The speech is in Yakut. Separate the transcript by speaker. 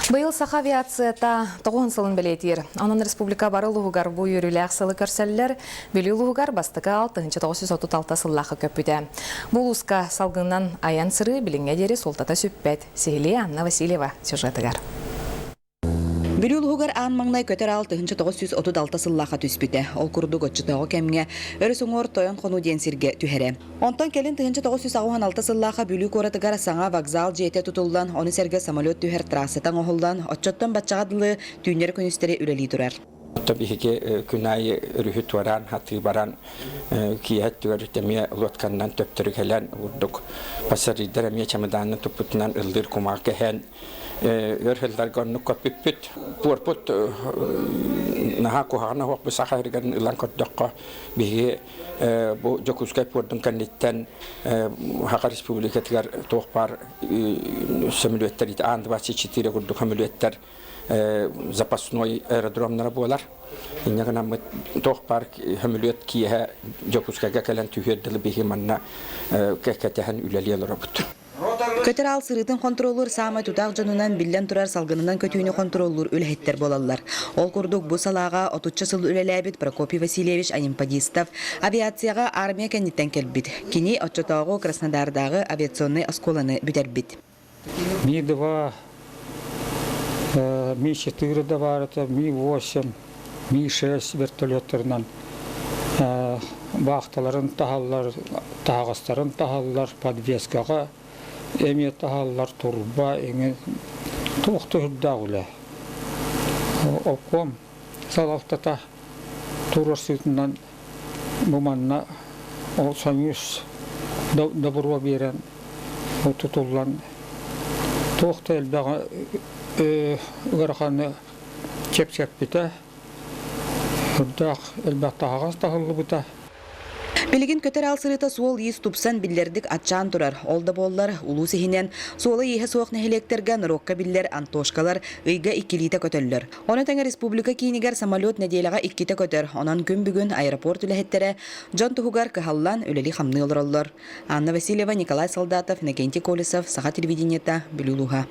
Speaker 1: Быйыл саха авиацията тоҕуһун сылын бэлиэтиир. Онон республика бары улууһугар бу үөрүүлээх сылы көрсөллөр. Бүлүү улууһугар бастакы 6936 сыллаахха көппүтэ. Бу улууска салгынынан айан сырыы билиҥҥэ диэри суолтата сүппэт. Сиһилии Анна Васильева сюжетыгар.
Speaker 2: Бүлүү улууһугар аан маҥнай көтөр аал 1936 сыллаахха түспүтэ. Ол курдук оччотооҕу кэмҥэ өрүс уҥуор Тойон Хонуу диэн сиргэ түһэрэ. Онтон кэлин 1986 сыллаахха Бүлүү куоратыгар саҥа вокзал дьиэтэ тутуллан, ону сэргэ самолет түһэр трассата оҥоһуллан, оччоттон баччаҕа дылы түүннэри-күнүстэри үлэлии турар.
Speaker 3: Оттон биһиги күн аайы өрүһү туораан, хатыы баран, киэһэ өттүгэр эмиэ лодканнан төптөрү кэлэн, курдук пассажирдар эмиэ чемоданын туппутунан ыллыыр кумаҕы кэһэн, өр сылларга оннук көппүппүт. Пуорпут наһаа куһаҕан оһохпут саха сиригэр ылан көрдөххө, биһиги бу Дьокуускай пуордун кэнниттэн Саха Республикатыгар туох баар сөмөлүөттэр Ан-24 курдук сөмөлүөттэр запасной аэродромнара буолар. Инньэ гынаммыт туох баар сөмөлүөт киэһэ Дьокуускайга кэлэн түһүөр дылы биһи манна кэтэһэн үлэлии олоробут.
Speaker 2: Көтөр аал сырыытын хонтуруоллуур саамай тутаах дьонунан биллэн турар салгынынан көтүүнү хонтуруоллуур үлэһиттэр буолаллар. Ол курдук бу салааҕа отучча сыл үлэлээбит Прокопий Васильевич Анемподистов авиацияҕа армия кэнниттэн кэлбит. Кини оччотооҕу Краснодардааҕы авиационнай оскуоланы бүтэрбит.
Speaker 4: Ми-2, Ми-4 да баар этэ, Ми-8, Ми-6 вертолеттарынан баахталарын таһаллар, таһаҕастарын таһаллар, подвескаҕа эмиэ таһаллар, турба эҥин туох да үрдээх үлэ. Обком салалтата туруорсуутунан бу манна ол Союз добуруо биэрэн тутуллан туох да элбэҕи ыараханы чэпчэппитэ, үрдээх элбэх таһаҕас таһыллыбыта.
Speaker 2: Билигин көтөр аал сырыыта суол-иис тупсан биллэрдик аччаан турар. Ол да буоллар, улуус иһинэн суола-ииһэ суох нэһилиэктэргэ норуокка биллэр Антошкалар ыйга иккилиитэ көтөллөр. Ону тэҥэ республика киинигэр самолет нэдиэлэҕэ иккитэ көтөр. Онон күн бүгүн аэропорт үлэһиттэрэ дьон туһугар кыһаллан үлэлии-хамныы олороллор. Анна Васильева, Николай Солдатов, Иннокентий Колесов, Саха телевидениета, Бүлүү улууһа.